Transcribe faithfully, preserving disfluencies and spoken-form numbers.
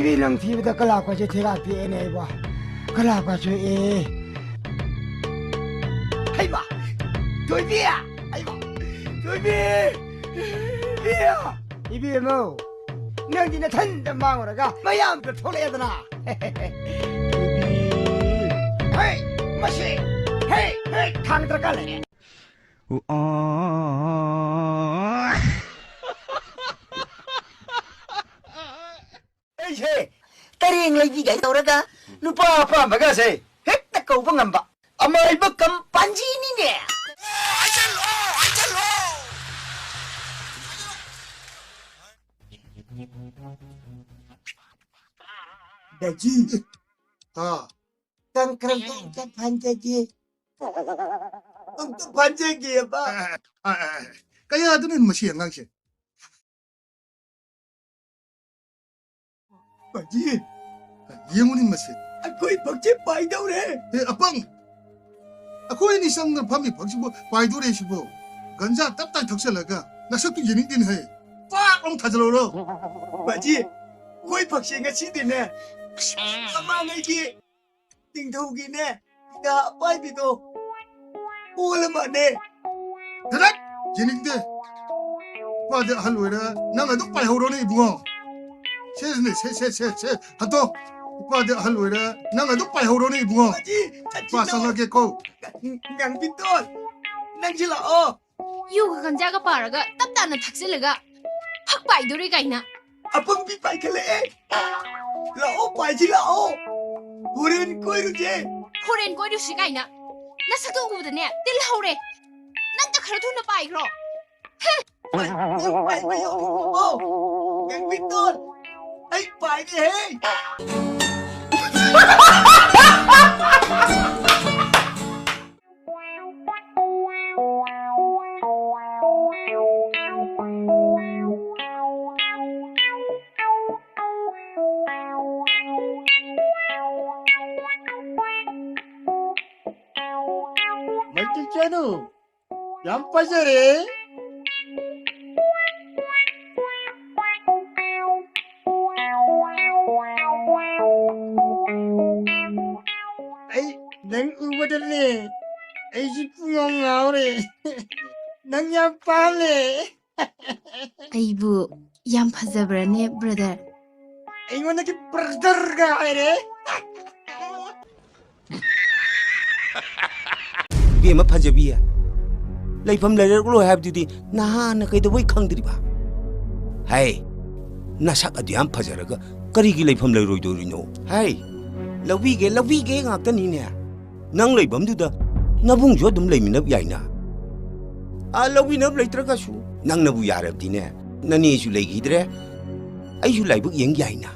ꯅꯨꯄꯤ ꯅꯪ ꯊꯤꯕꯗ ꯀꯂꯥꯞꯀꯁꯦ ꯊꯤꯒꯥ ꯄꯤꯛꯑꯦꯅꯦ ꯑꯩꯕꯣ꯫ ꯀꯂꯥꯞꯀꯁꯨ ꯑꯦ꯫ ꯍꯩꯃꯥ! ꯊꯣꯏꯕꯤ! ꯍꯩꯃꯥ! ꯊꯣꯏꯕꯤ! ꯏꯕꯦꯝ! ꯏꯕꯦꯝꯃꯧ! ꯅꯪꯗꯤ ꯅꯊꯟꯗ ꯃꯥꯡꯉꯨꯔꯒ ꯃꯌꯥꯝꯗ ꯊꯣꯛꯂꯛꯑꯦꯗꯅ꯫ ꯊꯣꯏꯕꯤ! ꯍꯩ! ꯃꯁꯤ! ꯍꯩ! ꯍꯩ! ꯊꯥꯡ ꯗꯔꯀꯥꯔ ꯂꯩꯔꯦ꯫ ꯑꯩꯁꯦ ꯇꯔꯦꯡ ꯂꯩꯕꯤꯒ ꯇꯧꯔꯒ ꯅꯨꯄꯥ ꯑꯄꯥꯝꯕꯒꯁꯦ ꯍꯦꯛꯇ ꯀꯧꯕ ꯉꯝꯕ ꯑꯃꯥꯏꯕ ꯀꯝ ꯄꯥꯟꯖꯤꯅꯤꯅꯦ꯫ ꯕꯥꯖꯤ, ꯍꯥ꯫ ꯀꯪ ꯀꯔꯝ ꯑꯝꯇ ꯐꯥꯟꯖꯒꯦ꯫ ꯑꯝꯇ ꯐꯥꯟꯖꯒꯦꯕ꯫ ꯑ, ꯑ, ꯑ, ꯀꯌꯥꯗꯅꯣ ꯃꯁꯤ ꯑꯉꯥꯡꯁꯦ? ꯕꯥꯖꯤ꯫ ꯌꯦꯡꯉꯨꯅꯤ ꯃꯁꯤ꯫ ꯑꯩꯈꯣꯏ ꯐꯛꯁꯦ ꯄꯥꯏꯗꯧꯔꯦ꯫ ꯑꯦ, ꯑꯄꯪ! ꯑꯩꯈꯣꯏ ꯑꯅꯤ ꯆꯪꯗꯅ ꯐꯝꯃꯤ ꯐꯛꯁꯤꯕꯨ ꯄꯥꯏꯗꯣꯔꯦ ꯁꯤꯕꯨ? ꯒꯟꯖꯥ ꯇꯞ ꯇꯥꯏ ꯊꯛꯆꯜꯂꯒ ꯅꯁꯛꯇꯨ ꯌꯦꯡꯅꯤꯡꯗꯦꯅꯦ ꯍꯦ꯫ ꯄꯥꯛ ꯂꯥꯎ ꯊꯥꯖꯜꯍꯧꯔꯣ꯫ ꯕꯥꯖꯤ, ꯑꯩꯈꯣꯏ ꯐꯛꯁꯦ ꯉꯁꯤꯗꯤꯅꯦ, ꯃꯃꯥꯡꯉꯩꯒꯤ ꯅꯤꯡꯊꯧꯒꯤꯅꯦ, ꯐꯤꯗꯥ ꯑꯄꯥꯏꯕꯤꯗꯣ ꯑꯣꯜꯂ ꯃꯥꯜꯂꯦ꯫ ꯗꯥꯏꯔꯦꯛ ꯌꯦꯡꯅꯤꯡꯗꯦ꯫ ꯏꯄꯥꯗꯤ ꯑꯍꯜ ꯑꯣꯏꯔꯦ, ꯅꯪ ꯑꯗꯨꯝ ꯄꯥꯏꯍꯧꯔꯣꯅꯦ ꯏꯕꯨꯡꯉꯣ꯫ ꯁꯦꯁꯅꯦ, ꯁꯦ, ꯁꯦ, ꯁꯦ, ꯁꯦ, ꯍꯟꯇꯣ꯫ ꯏꯄꯥꯗꯤ ꯑꯍꯜ ꯑꯣꯏꯔꯦ, ꯅꯪ ꯑꯗꯨꯝ ꯄꯥꯏꯍꯧꯔꯣꯅꯦ ꯏꯕꯨꯡꯉꯣ꯫ ꯕꯥꯖꯤ, ꯏꯄꯥ ꯆꯠꯈꯤꯅꯣ꯫ ꯆꯪꯉꯒꯦꯀꯣ꯫ ꯉꯥꯡꯕꯤꯇꯣꯟ, ꯅꯪꯁꯨ ꯂꯥꯛꯑꯣ꯫ ꯌꯨꯒ ꯒꯟꯖꯥꯒ ꯄꯥꯔꯒ ꯇꯞ ꯇꯥꯅ ꯊꯛꯆꯤꯜꯂꯒ ꯐꯛ ꯄꯥꯏꯗꯣꯔꯦ ꯀꯥꯏꯅ꯫ ꯑꯄꯪꯕꯤ ꯄꯥꯏꯈꯠꯂꯛꯑꯦ꯫ ꯂꯥꯛꯑꯣ, ꯄꯥꯏꯁꯤ ꯂꯥꯛꯑꯣ꯫ ꯍꯣꯔꯦꯟ ꯀꯣꯏꯔꯨꯁꯦ꯫ ꯍꯣꯔꯦꯟ ꯀꯣꯏꯔꯨꯁꯤ ꯀꯥꯏꯅ꯫ ꯅꯁꯛꯇꯣ ꯎꯕꯗꯅꯦ ꯇꯤꯜ ꯍꯧꯔꯦ꯫ ꯅꯪꯇ ꯈꯔ ꯊꯨꯅ ꯄꯥꯏꯈ꯭ꯔꯣ꯫ ꯍꯝ! ꯄꯥꯏ-, ꯄꯥꯏꯕ ꯌꯥꯎꯔꯤꯕꯣ? ꯉꯥꯡꯕꯤꯇꯣꯟ, ꯑꯩ ꯄꯥꯏꯒꯦꯍꯦ꯫ ꯃꯩꯇꯩ ꯆꯅꯨ, ꯌꯥꯝ ꯐꯖꯔꯦ꯫ ꯅꯪ ꯎꯕꯗꯅꯦ ꯑꯩꯁꯤ ꯄꯨꯡꯉꯥꯎ ꯉꯥꯎꯔꯦ꯫ ꯅꯪ ꯌꯥꯝ ꯄꯥꯝꯂꯦ꯫ ꯑꯩꯕꯨ ꯌꯥꯝ ꯐꯖꯕ꯭ꯔꯥꯅꯦ, brother? ꯑꯩꯉꯣꯟꯗꯒꯤ brotherꯒ ꯍꯥꯏꯔꯦ꯫ ꯏꯕꯦꯝꯃ ꯐꯖꯕꯤ, ꯂꯩꯐꯝ ꯂꯩꯔꯛꯂꯣꯏ ꯍꯥꯏꯕꯗꯨꯗꯤ ꯅꯍꯥꯟꯅ ꯀꯩꯗꯧꯕꯩ ꯈꯪꯗ꯭ꯔꯤꯕ? ꯍꯥꯏ, ꯅꯁꯛ ꯑꯗꯨ ꯌꯥꯝ ꯐꯖꯔꯒ ꯀꯔꯤꯒꯤ ꯂꯩꯐꯝ ꯂꯩꯔꯣꯏꯗꯣꯔꯤꯅꯣ? ꯍꯥꯏ, ꯂꯧꯕꯤꯒꯦ, ꯂꯧꯕꯤꯒꯦ ꯉꯥꯛꯇꯅꯤꯅꯦ꯫ ꯅꯪ ꯂꯩꯐꯝꯗꯨꯗ ꯅꯕꯨꯡꯁꯨ ꯑꯗꯨꯝ ꯂꯩꯃꯤꯟꯅꯕ ꯌꯥꯏꯅ꯫ ꯑꯥ, ꯂꯧꯕꯤꯅꯕ ꯂꯩꯇ꯭ꯔꯒꯁꯨ ꯅꯪꯅꯕꯨ ꯌꯥꯔꯕꯗꯤꯅꯦ, ꯅꯅꯦꯁꯨ ꯂꯩꯈꯤꯗ꯭ꯔꯦ, ꯑꯩꯁꯨ ꯂꯥꯏꯕꯛ ꯌꯦꯡ ꯌꯥꯏꯅ꯫